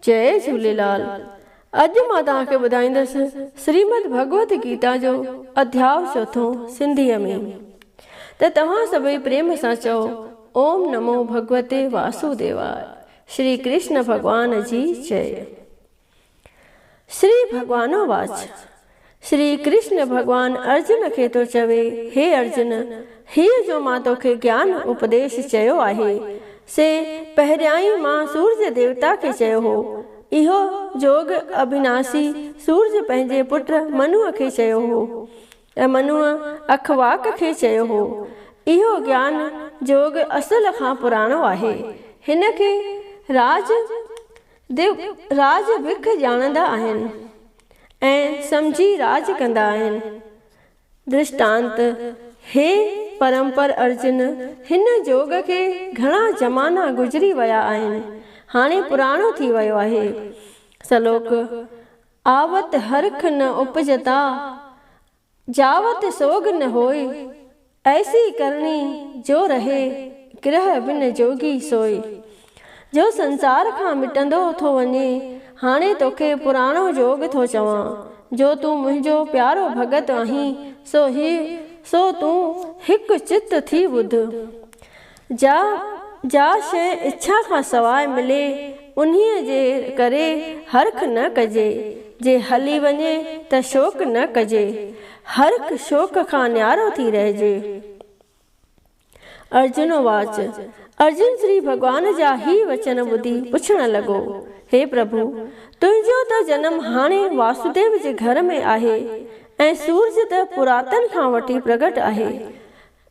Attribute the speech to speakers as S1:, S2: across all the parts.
S1: جئي جهوليلال اڄ مان توهان کي ٻڌائيندس شريمد ڀڳوت گيتا جو اڌياء چوٿون سنڌيء ۾ ته توهان سڀئي پريم سان چئو اوم نمو ڀڳوتي واسوديواء شري ڪرشن ڀڳوان جي جئي. شري ڀڳوانوواچ، شري ڪرشن ڀڳوان ارجن کي ٿو چوي، هي ارجن! هيء جو مان توکي گيان اپديش چيو آهي، سي پهريائين مان سورج ديوتا کي چيو هو. اهو جوڳ اڀناسي سورج پنهنجي پٽ منوء کي چيو هو ۽ منوء اکواڪ کي چيو هو. اهو گيان جوڳ اصل کان پراڻو آهي. هن کي راج. ديو راڄ وک ڄاڻندا آهن ۽ سمجهي راڄ ڪندا آهن. درشٽانت، هي پرمپر ارجن، هن جوڳ کي گهڻا زمانا گذري ويا آهن، هاڻي پراڻو ٿي ويو آهي. سلوڪ، آوت هرک نه اپجتا، جاوت سوڳ نه هوئي، ايسي ڪرڻي جو رهي، گرهه بن جوڳي سوئي. جو سنسار کان مٽندو ٿو وڃي، هاڻي توکي پراڻو جوڳ ٿو چوان، جو تون منهنجو پيارو ڀڳت آهين، سو هي سو تون هڪ چت ٿي ٻڌ. جا جا شيء اڇا کان سواء ملي، انهيء جي ڪري هرک نه ڪجي، جي هلي وڃي ته شوق نه ڪجي. هرک شوق کان نيارو ٿي رهجي. ارجن واچ، ارجن شري ڀڳوان جا هي وچن ٻڌي پڇڻ لڳو، هي پرڀو! تنهنجو ته جنم هاڻي واسوديو جي گهر ۾ آهي ۽ سورج ته پراتن کان وٺي پرگٽ آهي.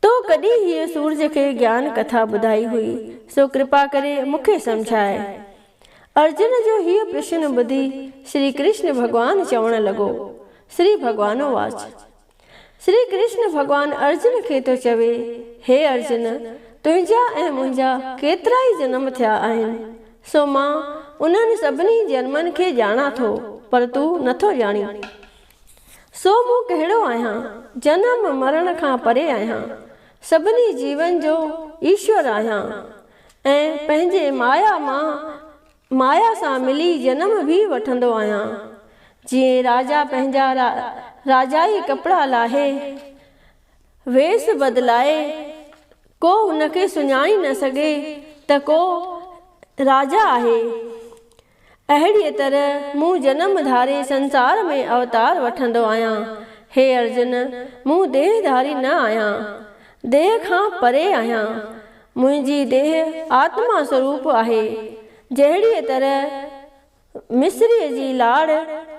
S1: تو ڪڏهن هيء سورج کي گيان ڪٿا ٻڌائي هئي، سو ڪرپا ڪري مون کي سمجهاء. ارجن جو هيء پرشن ٻڌي شري ڪرشن ڀڳوان چوڻ لڳو، شري ڀڳوانوواچ. شري ڪرشن ڀڳوان ارجن کي ٿو چوي، هي ارجن! تنهنجا ۽ منهنجا ڪيترائي جنم ٿيا آهن، سو مان انهن سڀني جنمن کي ڄاڻان ٿو، پر تون نٿو ڄاڻين. سو مون ڪهڙو آهيان، جنم مرڻ کان پري آهيان، سڀني جيون جو ايشور آهيان ۽ پنهنجي مايا مان مايا سان ملي جنم به وٺندو آهيان. جيئن راجا پنهنجا راجائي ڪپڙا لاهي، ويس بدلائي، ڪو هن کي سڃاڻي نه سگهي ته ڪو راجا آهي. اهڙيء طرح مون جنم ڌاري سنسار ۾ اوتار وٺندو آهيان. هي ارجن! مون ديهه ڌاري نه آهيان. ديهه کان پري آهيان. منهنجي ديهه آتما سروپ آهي. جهڙيء طرح مصريء جي لاڙ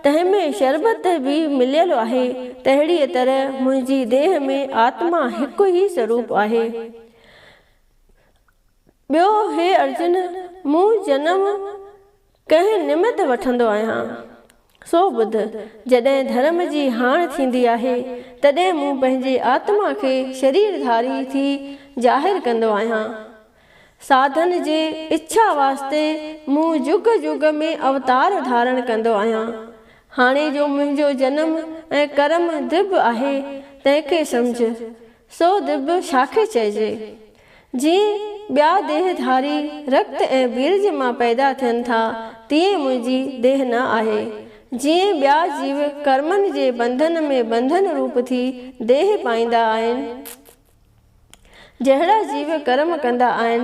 S1: تنهن ۾ شربت به مليل آهي، تهڙيء طرح منهنجي ديهه ۾ آتما هڪ ئي سروپ آهي. ٻيو هي ارجن! مون جنم ڪنهن نمت وٺندو آهيان، سو ٻڌ، جڏهن ڌرم جي هاڻ ٿيندي آهي، تڏهن مون پنهنجي آتما کي شرير ڌاري ٿي ظاهر ڪندو آهيان. ساڌن جي اڇا واسطي مون جگ جگ ۾ اوتار ڌارڻ ڪندو آهيان. هاڻي جو منهنجو جنم ۽ ڪرم دٻ آهي، تنهن کي سمجهه. سو دٻ ڇا کي چئجي؟ جيئن ٻيا ديهه ڌاري رت ۽ ويرج مان پيدا ٿين ٿا، تيئن منهنجي ديهه نه آهي. جيئن ٻيا جيو ڪرمن جي بنڌن ۾ بنڌن روپ ٿي ديهه پائيندا آهن، جهڙا جيو ڪرم ڪندا آهن،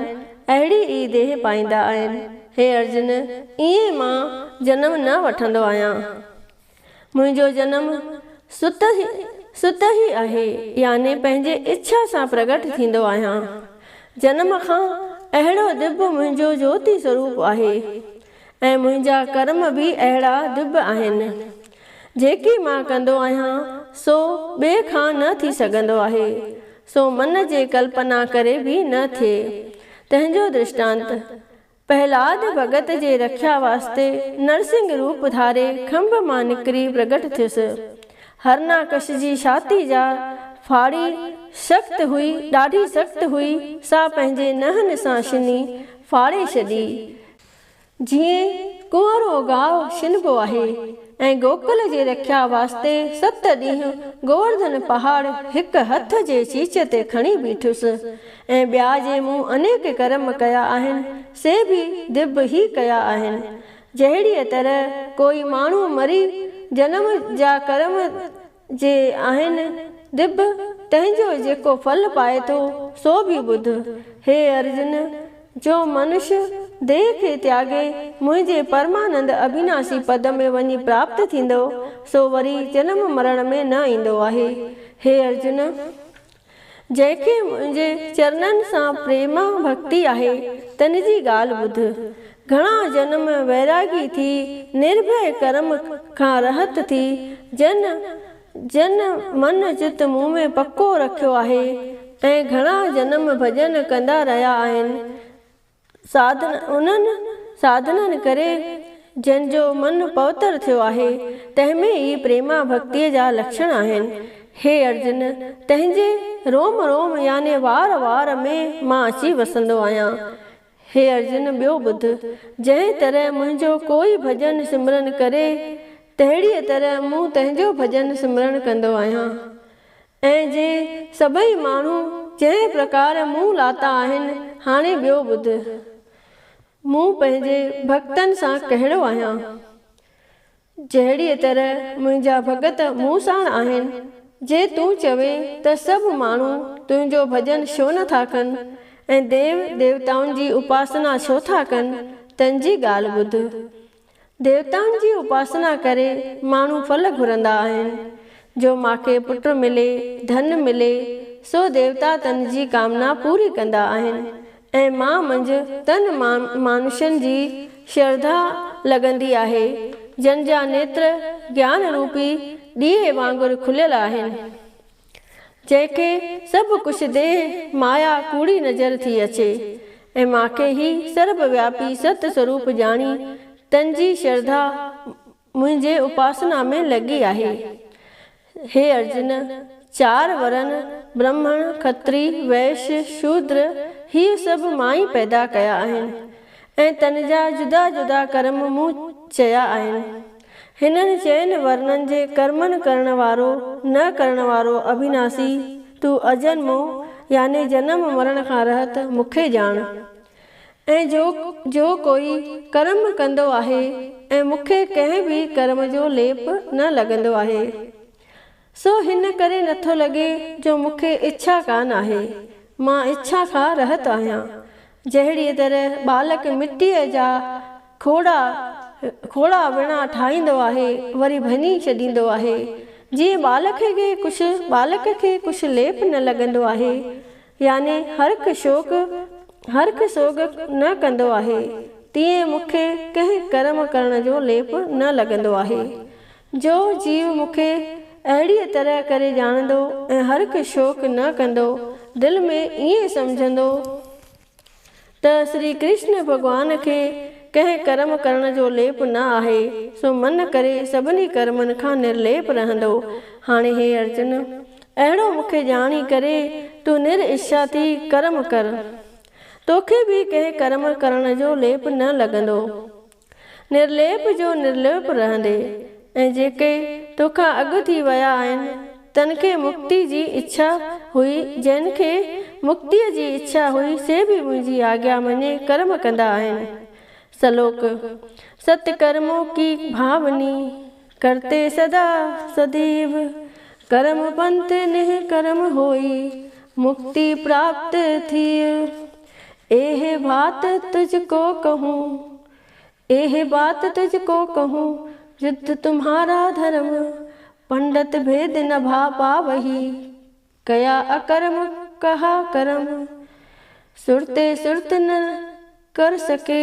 S1: اهڙي ئي ديهه پائيندا آهن. هي ارجن! ائين مان جنم نه وٺندو آهيان. منهنجو جنم ست ئي آهي، يعني پنهنجي اڇا سان پرگٽ ٿيندو آهيان. جنم کان اهڙو دٻ منهنجو جوتي سروپ آهي ۽ منهنجا ڪرم به اهڙا دٻ آهن. جيڪي مان ڪندو آهيان، سو ٻئي کان نه ٿي سگهندو آهي، سو من جي ڪلپنا ڪري به نه ٿئي. تنهن جو درشٽانت. پهلاد ڀڳت جي رکيا واسطي نرسنگ روپ ڌاري کنڀ مان نڪري پرگٽ ٿيس. هرناڪش جي ڇاتي جا ڦاڙي سخت هئي، ڏاڍي سخت هئي، سا پنهنجي نهن سان شني ڦاڙي ڇڏي. جيئن ڪنئرو گاهه شنبو آهي ۽ گوڪل جي رکيا واسطي ست ڏينهن گوورڌن پهاڙ هڪ هٿ جي چيچ تي کڻي بيٺس. ۽ ٻيا جي مون انيڪ ڪرم ڪيا آهن، سي به دٻ ئي ڪيا آهن. جهڙيء طرح ڪوئي ماڻهو مري جنم جا ڪرم جي آهن، دڀ، تنهن جو جيڪو ڦل پائي ٿو، سو به ٻڌ. هي ارجن! جو منش ديهه کي تياڳي منهنجي پرمانند اڀيناسي پد ۾ وڃي پراپت ٿيندو، سو وري جنم مرڻ ۾ نه ايندو آهي. هي ارجن! جنهن کي منهنجي چرنن سان پريما ڀڳتي آهي، تن جي ڳالهه ٻڌ. گهڻا جنم ويراڳي ٿي، نرڀئه ڪرم کان رهت ٿي، جن جن من چت مون ۾ پڪو رکيو آهي ۽ گهڻا جنم ڀڄن ڪندا رهيا آهن، انهن ساڌنن ڪري جن جو من پوتر ٿيو آهي، تنهن ۾ ئي پريما ڀڳتيء جا لڪشڻ آهن. هي ارجن! تنهنجي روم روم يعني وار وار ۾ مان اچي وسندو آهيان. هي ارجن! ٻيو ٻڌ، جنهن طرح منهنجو ڪوئي ڀڄن سمرن ڪري، تهڙيء طرح مون تنهنجو ڀڄن سمرڻ ڪندو آهيان. ۽ جي سڀئي ماڻهو جنهن پرڪار مون لاتا آهن، هاڻي ٻيو ٻڌ، مون پنهنجي ڀڳتن سان ڪهڙو آهيان؟ جهڙيء طرح منهنجا ڀڳت مون ساڻ آهن، جي تون چوين ته سڀ ماڻهو تنهنجو ڀڄن ڇو نه ٿا ڪن ۽ ديو ديوتائن جي اپاسنا ڇو ٿا ڪن، تن جي ڳالهه ٻڌ. ديوتائن جي اپاسنا ڪري ماڻهو ڦل گهرندا آهن، جو ماکي پٽ ملي، ڌن ملي، سو ديوتا تن جي ڪامنا پوري ڪندا آهن ۽ مان منجهه تن مانشن جي شرڌا لڳندي آهي، جن جا نيتر گيان روپي ڏيئي وانگر کليل آهن. جنهن کي سڀ ڪجهه ديهه مايا ڪوڙي نظر ٿي اچي ۽ مان کي هي سرب وياپي ست سروپ ڄاڻي تن جي شرڌا منهنجي اپاسنا ۾ لڳي آهي. هي ارجن! چار ورن، برهمڻ، کتري، وئش، شودر، هي سڀ مان ئي پيدا ڪيا آهن ۽ تن جا جدا جدا ڪرم مون چيا آهن. هنن چئن ورنن جي ڪرمن ڪرڻ وارو، نه ڪرڻ وارو اڀيناسي، تون اجنمو يعني جنم مرڻ کان رهت مون کي ڄاڻ. ۽ جو جو ڪوئي ڪرم ڪندو آهي ۽ مون کي ڪنهن به ڪرم جو ليپ نه لڳندو آهي. سو هن ڪري نٿو لڳي جو مون کي اڇا ڪانه آهي. مان اڇا کان رهت آهيان. جهڙيء طرح ٻالڪ مٽيء جا کوڙا کوڙا وڻا ٺاهيندو آهي، وري ڀڃي ڇڏيندو آهي. جيئن ٻالڪ کي ڪجهه ٻالڪ کي ڪجهه ليپ نه لڳندو آهي، يعني هرک شوق هرک سوڳ نه ڪندو آهي، تيئن مون کي ڪنهن ڪرم ڪرڻ جو ليپ نه لڳندو آهي. جو جيو مون کي اهڙيء طرح ڪري ڄاڻندو ۽ هرک شوق نه ڪندو، دل ۾ ائين سمجهندو ته شري ڪرشن ڀڳوان کي ڪنهن ڪرم ڪرڻ جو ليپ نه آهي، سو من ڪري سڀني ڪرمن کان نرليپ رهندو. هاڻي هي ارجن! اهڙو مون کي ڄاڻي ڪري تون نر اڇا ٿي ڪرم ڪر. توکي به ڪنهن ڪرم ڪرڻ جو ليپ نه لڳندو. نرليپ جو نرليپ رهندي ۽ جيڪي توکان اڳ ٿي ويا آهن، تن کي مڪتي جي اڇا هئي، جنھن کي مڪتيء جي اڇا هئي، سي به منھنجي آگيا مڃي ڪرم ڪندا آهن. سلوڪ، ست ڪرمون ڪي ڀاوني، ڪرتي سدا سديو، ڪرم پنٿ نھ ڪرم هوئي، مڪتي پراپت ٿيء. ايهه بات تجھ ڪو ڪهون، ايهه بات تجھ ڪو ڪهون، يڌ تمهارا ڌرم، پنڊت ڀيد نه ڀا پاوهي، ڪيا اڪرم ڪها ڪرم، سرتي سرت نه ڪر سڪي،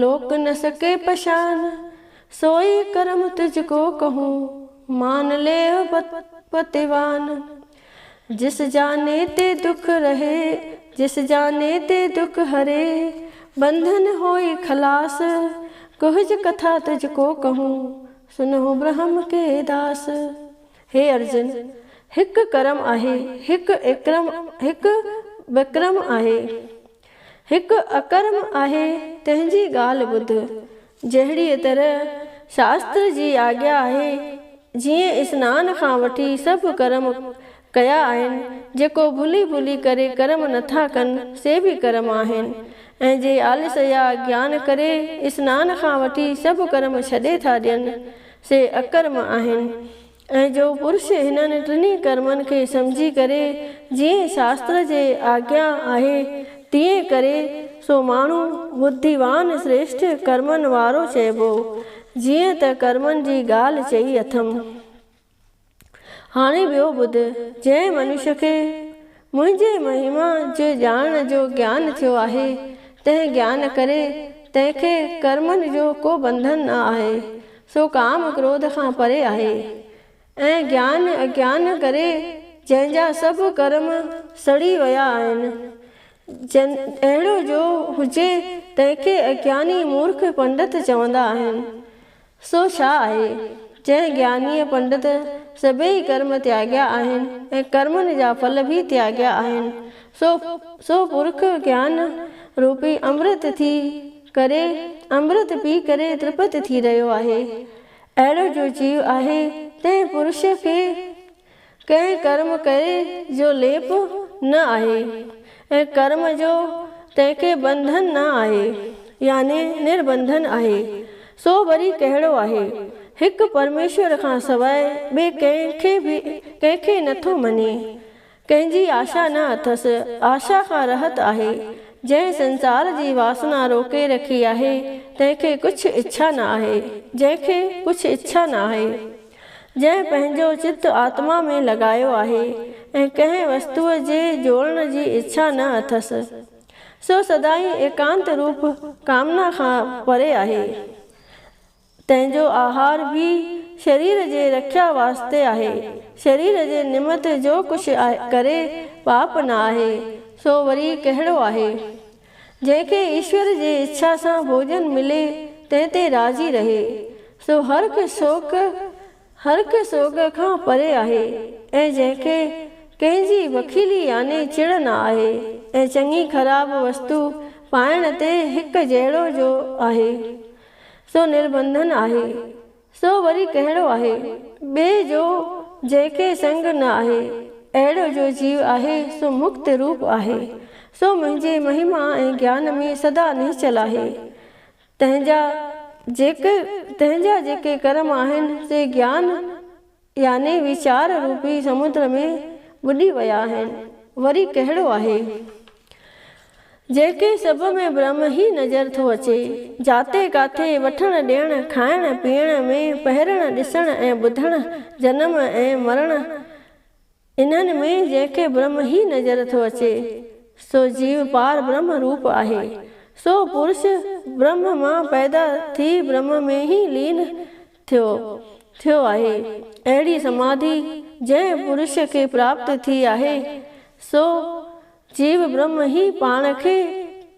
S1: لوڪ نه سڪي پشان، سوئي ڪرم تجھ ڪو ڪهون، مان ليهه پتيوان. جس جاني تي دک رهي، جس جاني تي دک هري، بنڌن هوئي خلاص، ڪهج ڪٿا تجھ ڪو ڪهون، سنهو برهم ڪي داس. هي ارجن! هڪ ڪرم آهي، هڪ اڪرم، هڪ وڪرم آهي. هڪ اڪرم آهي، تنهن جي ڳالهه ٻڌ. جهڙيء طرح شاستر جي آگيا آهي، جيئن اسنان کان وٺي سڀ ڪرم ڪيا آهن، جيڪو ڀلي ڀلي ڪري ڪرم نٿا ڪن، سي به ڪرم آهن. ۽ جي آلس يا اگيان ڪري اسنان کان وٺي سڀ ڪرم ڇڏي ٿا ڏين، سي اڪرم آهن. ۽ جو پرش هنن ٽنهي ڪرمن کي سمجهي ڪري جيئن شاستر جي آگيا آهي، تيئن ڪري، سو ماڻهو ٻڌيوان شريشٺ ڪرمن وارو چئبو. جيئن ته ڪرمن جي ڳالهه چئي اٿم. هاڻي ٻيو ٻڌ، جنهن منش کي منهنجي مهما جي ڄاڻڻ جو گيان ٿيو آهي، تنهن گيان ڪري تنهن کي ڪرمن جو ڪو بنڌن نه آهي، سو ڪام ڪروڌ کان پري آهي ۽ گيان اگيان ڪري جنهن جا سڀ ڪرم سڙي ويا آهن، جن اهڙو جو هجي تنهن کي اگياني مورک پنڊت چوندا آهن. سو ڇا آهي؟ جنهن گيانيء پنڊت سڀيئي ڪرم تياڳيا آهن ۽ ڪرمن جا ڦل به تياڳيا آهن، سو سو پرک گيان روپي امرت ٿي ڪري امرت پي ڪري ترپت ٿي رهيو آهي. اهڙو جو جيو آهي، تنهن پرش کي ڪنهن ڪرم ڪري جو ليپ نه آهي ۽ ڪرم جو تنهن کي بنڌن نه آهي يعني نربنڌن آهي، سو وري ڪهڙو آهي؟ هڪ پرميشور کان سواء ٻئي ڪنهن کي به ڪنهن کي نٿو مڃي. ڪنهن جي آشا نه اٿس، آشا کان رهت آهي. جنهن سنسار جي واسنا روڪي رکي آهي، تنهن کي ڪجهه اڇا نه آهي، جنهن کي ڪجهه اڇا نه آهي. جنهن پنهنجو چت آتما ۾ لڳايو آهي ۽ ڪنهن وستوء جي جوڙڻ جي اڇا نه اٿس، سو سدائين ايڪانت روپ ڪامنا کان پري آهي. تنهن جو آهار به شرير جي رکيا واسطي آهي. شرير جي نمت جو ڪجهه ڪري پاپ نه آهي، سو وري ڪهڙو آهي؟ جنهن کي ايشور جي اڇا سان ڀوڄن ملي تنهن تي راضي رهي، سو هرک سوڪ هرک سوڳ کان پري آهي ۽ جنهن کي ڪنهن جي بخيلي يعني چڙ نه آهي ۽ چڱي خراب وستو پائڻ تي هڪ جهڙو جو آهي، سو نربنڌن آهي. سو وري ڪهڙو آهي؟ ٻئي جو جنهن کي سنگ نه آهي، اهڙو جو جيو آهي، سو مڪت روپ آهي. سو منهنجي مهما ۽ گيان ۾ سدا نهچل آهي. تنهن جا جيڪي تنهن جا جيڪي ڪرم آهن، سي گيان يعني ويچار روپي سمنڊ ۾ ٻڏي ويا آهن. وري ڪهڙو آهي؟ جنهن کي سڀ ۾ برهم ئي نظر ٿو اچي. جاتي ڪاٿي، وٺڻ ڏيڻ، کائڻ پيئڻ ۾، پهرڻ، ڏسڻ ۽ ٻڌڻ، جنم ۽ مرڻ، انهن ۾ جنهن کي برهم ئي نظر ٿو اچي، سو جيو پار برهم روپ آهي. سو پرش برهم مان پيدا ٿي برهم ۾ ئي لين ٿيو ٿيو آهي. اهڙي سماڌي جنهن پرش کي پراپت ٿي آهي، سو جيو برهم ئي پاڻ کي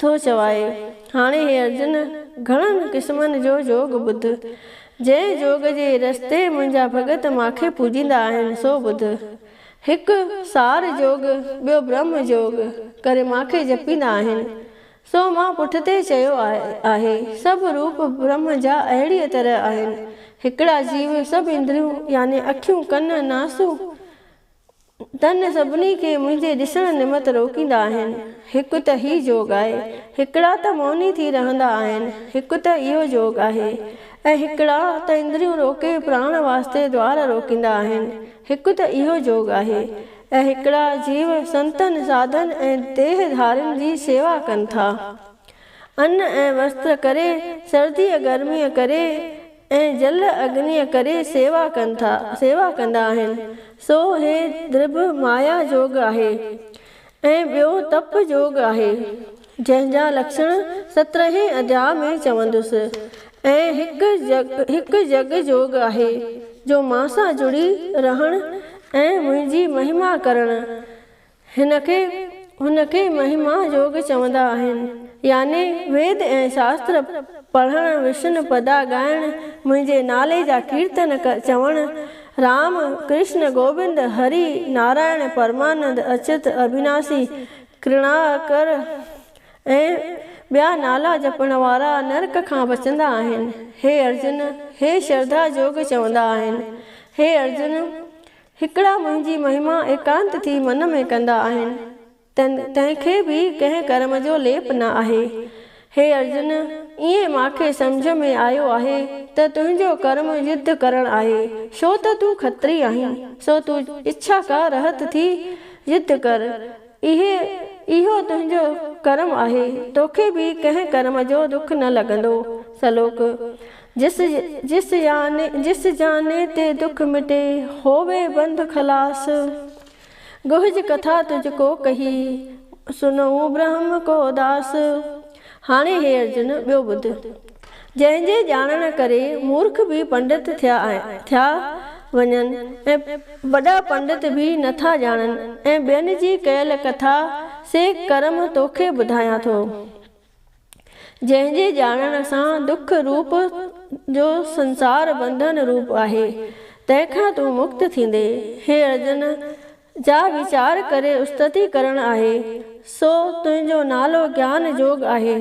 S1: ٿو چوائي. هاڻي هي ارجن! گهڻن قسمن جو جوڳ ٻڌ. جنهن جوڳ جي رستي منهنجا ڀڳت ماکي پوڄيندا آهن، سو ٻڌ. هڪ سار جوڳ، ٻيو برهم جوڳ ڪري ماکي جپيندا آهن. سو مان پٺتي چيو آهي، سڀ روپ برهم جا اهڙيء طرح آهن. هڪڙا جيو سڀ اندريون يعني اکيون، ڪن، ناسون، تن سڀني کي منهنجي ڏسڻ نمت روڪيندا آهن. هڪ ته هي جوڳ آهي. هڪڙا ته موني ٿي رهندا آهن. هڪ ته اهو جوڳ آهي. ۽ هڪڙا ته اندريون روڪي پراڻ واسطي دوار روڪيندا آهن. هڪ ته اهو جوڳ آهي. ۽ هڪڙا جيو سنتن، ساڌن ۽ ديهه ڌارين جي سيوا ڪن ٿا. ان ۽ وستر ڪري، سرديء گرميء ڪري ۽ جل اگنيء ڪري سيوا ڪن ٿا، سيوا ڪندا آهن. سو هي درڀ مايا جوڳ آهي ۽ ٻيو تپ جوڳ آهي، جنهن جا لڪشڻ سترهين اڌياء ۾ چوندس ۽ هڪ هڪ جڳ جوڳ آهي، جو مان سان جڙي رهڻ ۽ منهنجي مهما ڪرڻ. هن کي هن کي مهما جوڳ چوندا آهن. يعني ويد ۽ شاستر پڙهڻ، وشن پدا ڳائڻ، منهنجي نالي جا ڪيرتن چوڻ، رام، ڪرشن، گوبند، هري، نارائڻ، پرمانند، اچت، اڀيناسي، ڪرڻاڪر ۽ ٻيا نالا جپڻ وارا نرڪ کان بچندا آهن. هي ارجن! هي شرڌا جوڳ چوندا آهن. هي ارجن! هڪڙا منهنجي مهما ايڪانت ٿي من ۾ ڪندا آهن. تنهن کي به ڪنهن ڪرم جو ليپ نه آهي. هي ارجن! ائين مان کي سمجهه ۾ آيو آهي ته تنهنجو ڪرم يڌ ڪرڻ آهي، ڇو ته تون کتري آهين، سو تون اڇا کا رهت ٿي يڌ ڪر. اهي اهو تنهنجو ڪرم آهي، توکي به ڪنهن ڪرم جو دک نه لڳندو. سلوڪ، جس جس ياني جس جاني تي دک مٽي، هووي بنڌ خلاص. گهج ڪٿا تجھ ڪو ڪهي، سنئون برهم ڪو داس. هاڻي هي ارجن ٻيو ٻڌ. جنهن جي ڄاڻڻ ڪري مورک به پنڊت ٿيا ٿيا وڃن ۽ وڏا پنڊت به نٿا ڄاڻن ۽ ٻين جي ڪيل ڪٿا سي ڪرم توکي ٻڌايان ٿو. جنهن جي ڄاڻڻ سان دک روپ جو سنسار بنڌن روپ آهي، تنهن کان تون مڪت ٿيندين. هي ارجن! جا ويچار ڪري استتي ڪرڻ آهي، سو تنهنجو نالو گيان جوڳ آهي.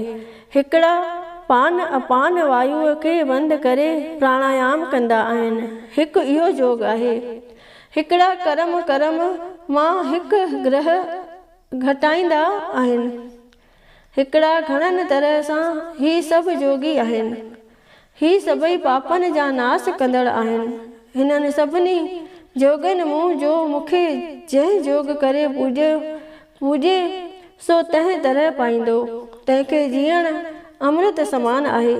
S1: هڪڙا پان اپان وايوء کي بند ڪري پراڻايام ڪندا آهن، هڪ اهو جوڳ آهي. هڪڙا ڪرم ڪرم مان هڪ گرهه گهٽائيندا آهن. هڪڙا گهڻن طرح سان هي سڀ جوڳي آهن. هي سڀئي پاپن جا ناس ڪندڙ آهن. هنن سڀني جوڳين مون جو مون کي جنهن جوڳ ڪري پوڄيو پوڄي سو تنهن طرح پائيندو. تنهن کي جيئڻ امرت سمان آهي.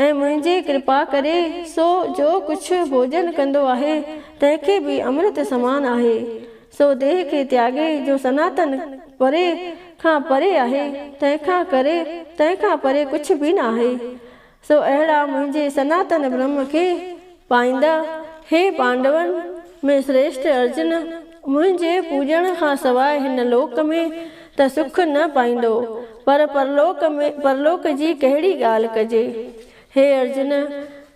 S1: ۽ منهنجي ڪرپا ڪري سو جو ڪجهه ڀوڄن ڪندو آهي تنهن کي به امرت سمان آهي. سو ديهه کي تياڳي جو سناتن پري کان پري آهي تنهن کان ڪري تنهن کان پري ڪجهه به نه آهي. سو اهڙا منهنجي سناتن برهم کي پائيندا. هي پانڊون ۾ شريشٺ ارجن! منهنجي پوڄڻ کان سواء هن لوڪ ۾ ته سک نه پائيندو، پر پرلوڪ ۾ پرلوڪ جي ڪهڙي ڳالهه ڪجي؟ هي ارجن!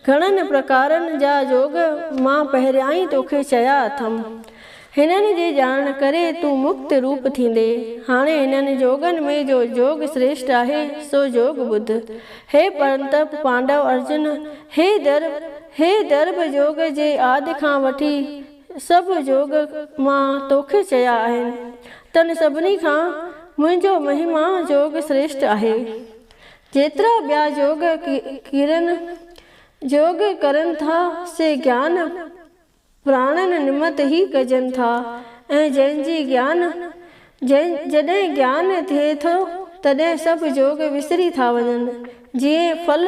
S1: گهڻن پرڪارن جا جوڳ مان پهريائين توکي چيا اٿم. هنن جي ڄاڻڻ ڪري تون مڪت روپ ٿيندين. هاڻي هنن جوڳن ۾ جو جوڳ شريشٺ آهي، سو جوڳ ٻڌ. هي پرنتپ پانڊو ارجن! هي درب هي درب جوڳ جي آد کان وٺي سڀ جوڳ مان توکي چيا آهن، تن سڀني کان منهنجو مهما جوڳ سريشٽ آهي. جيترا ٻيا جوڳ ڪيرن جوڳ ڪرن ٿا، سي گيان پراڻن نمت ئي ڪجن ٿا ۽ جنهن جي گيان جڏهن گيان ٿئي ٿو، تڏهن سڀ جوڳ وسري ٿا وڃن. جيئن ڦل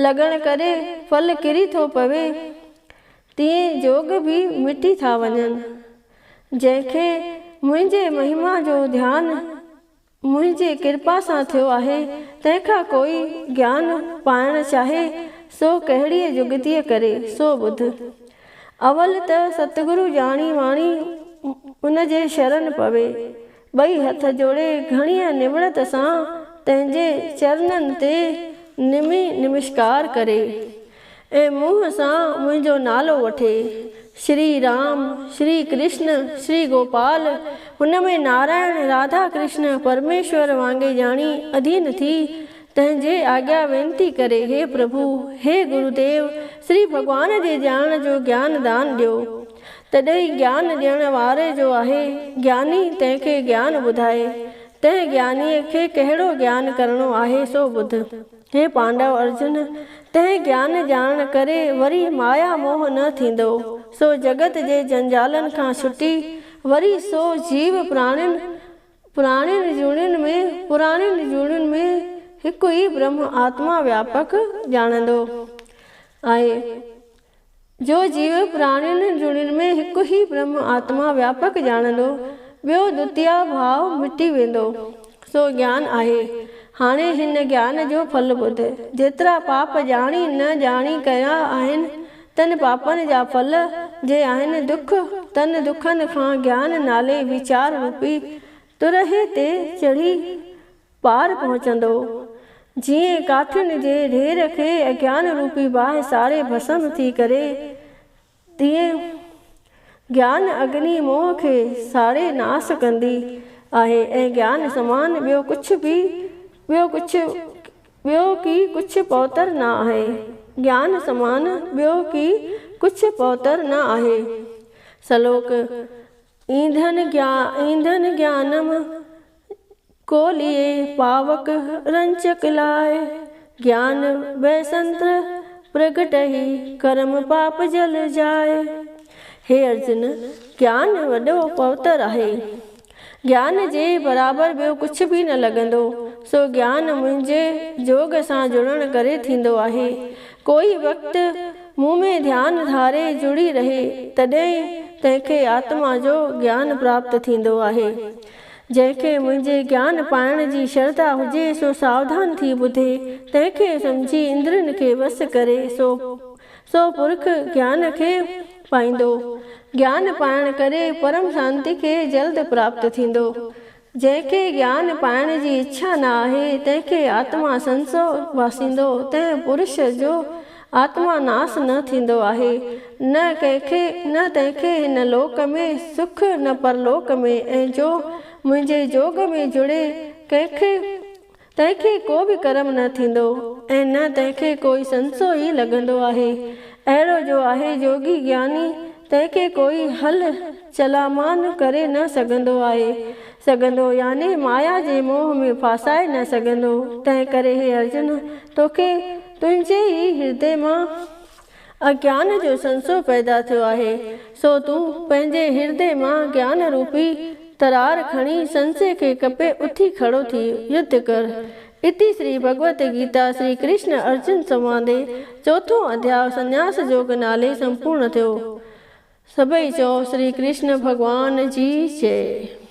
S1: لڳڻ ڪري ڦل ڪري ٿو پوي، تيئن جوڳ به مٽي ٿا وڃن. جنهن کي منهنجي مهما جو ڌيان منهنجي ڪرپا سان ٿيو آهي، تنهن کان ڪوئي گيان پائڻ چاهي، سو ڪهڙيء جڳتيء ڪري، سو ٻڌ. اول ته ستگرو ڄاڻي واڻي ان جي شرن پوي. ٻئي هٿ جوڙي گهڻيء نوڙت سان تنهن جي چرنن تي نمي نمشڪار ڪري ۽ منهن سان منهنجو نالو وٺي. شري رام، شري ڪرشن، شري گوپال، هن ۾ نارائڻ، راڌا ڪرشن، پرميشور وانگي ڄاڻي اڌين ٿي تنهن جي آگيا وينتي ڪري، هي پرڀو، هي گروديو، شري ڀڳوان جي ڄاڻڻ جو گيان دان ڏيو. تڏهن گيان ڏيڻ واري جو آهي گياني تنهن کي گيان ٻڌائي. تنهن گيانيء کي ڪهڙو گيان ڪرڻو آهي سو ٻڌ. هي پانڊو ارجن! تنهن گيان ڄاڻڻ ڪري وري مايا موهه نه ٿيندو، سو جڳت جي جنجالن کان ڇٽي وري سو جيو پراڻين پراڻين جوڻين ۾ پراڻين جوڻين ۾ هڪ ئي برهم آتما وياپڪ ڄاڻندو آهي. جو جيو پراڻين جوڻين ۾ هڪ ئي برهم آتما وياپڪ ڄاڻندو، ٻيو دوتيا ڀاء مٽي ويندو، سو گيان آهي. هاڻي هن گيان جو ڦل ٻڌ. جيترا پاپ ڄاڻي نه ڄاڻي ڪيا آهن، تن پاپن جا ڦل جي آهن دک، تن دکن کان گيان نالي ويچار روپي ترهي تي چڙهي پار پهچندو. جيئن ڪاٺين جي ڍير کي اگيان روپي باهه ساڙي ڀسم ٿي ڪري، تيئن گيان اگني موهه کي ساڙي ناس ڪندي آهي ۽ گيان سمان ٻيو ڪجهه به ٻيو ڪجهه ٻيو ڪي ڪجهه پوتر نه آهي. گيان سمان ٻيو ڪي ڪجهه پوتر نه آهي. سلوڪ. اينڌن گيانم ڪوليي پاوڪ رنچڪ لاء، گيان بيسنتر پرگٽهي ڪرم پاپ جل جاء. هي ارجن! گيان وڏو پوتر آهي. گيان جي برابر ٻيو ڪجهه به نه لڳندو، سو گيان منهنجي جوڳ سان جڙڻ ڪري ٿيندو آهي. ڪوئي وقت مون ۾ ڌيان ڌاري جڙي رهي، تڏهن تنهن کي آتما جو گيان پراپت ٿيندو آهي. جنهن کي منهنجي گيان پائڻ جي شرڌا هجي، سو ساوڌان ٿي ٻڌي، تنهن کي سمجهي اندرين کي وس ڪري، سو سو پرک گيان کي پائيندو. گيان پائڻ ڪري پرم شانتي کي جلد پراپت ٿيندو. جنهن کي گيان پائڻ جي اڇا نه آهي، تنهن کي آتما سنسو واسيندو، تنهن پرش جو آتما ناس نه ٿيندو آهي، نه ڪنهن کي نه تنهن کي هن لوڪ ۾ سک نه پرلوڪ ۾، ۽ جو منهنجي جوڳ ۾ جڙي ڪنهن کي تنهن کي ڪو به ڪرم نه ٿيندو ۽ نه تنهن کي ڪوئي سنسو ئي لڳندو آهي. اهڙو جو آهي جوڳي گياني تنهن کي ڪوئي هل چلامان ڪري نه سگهندو آهي سگهندو يعني مايا جي موهه ۾ ڦاسائي نه سگهندو. تنهن ڪري هي ارجن! توکي تنهنجي ئي هردي مان اگيان جو سنسو پيدا ٿيو آهي، سو تون پنهنجي هردي مان گيان روپي ترار کڻي سنسي کي ڪپي اٿي کڙو ٿي يڌ ڪر. اتي شري ڀڳوت گيتا شري ڪرشن ارجن سنوادي چوٿون اڌياء سنياس جوڳ نالي سمپورڻ ٿيو. سڀئي چئو شري ڪرشن ڀڳوان جي جئي.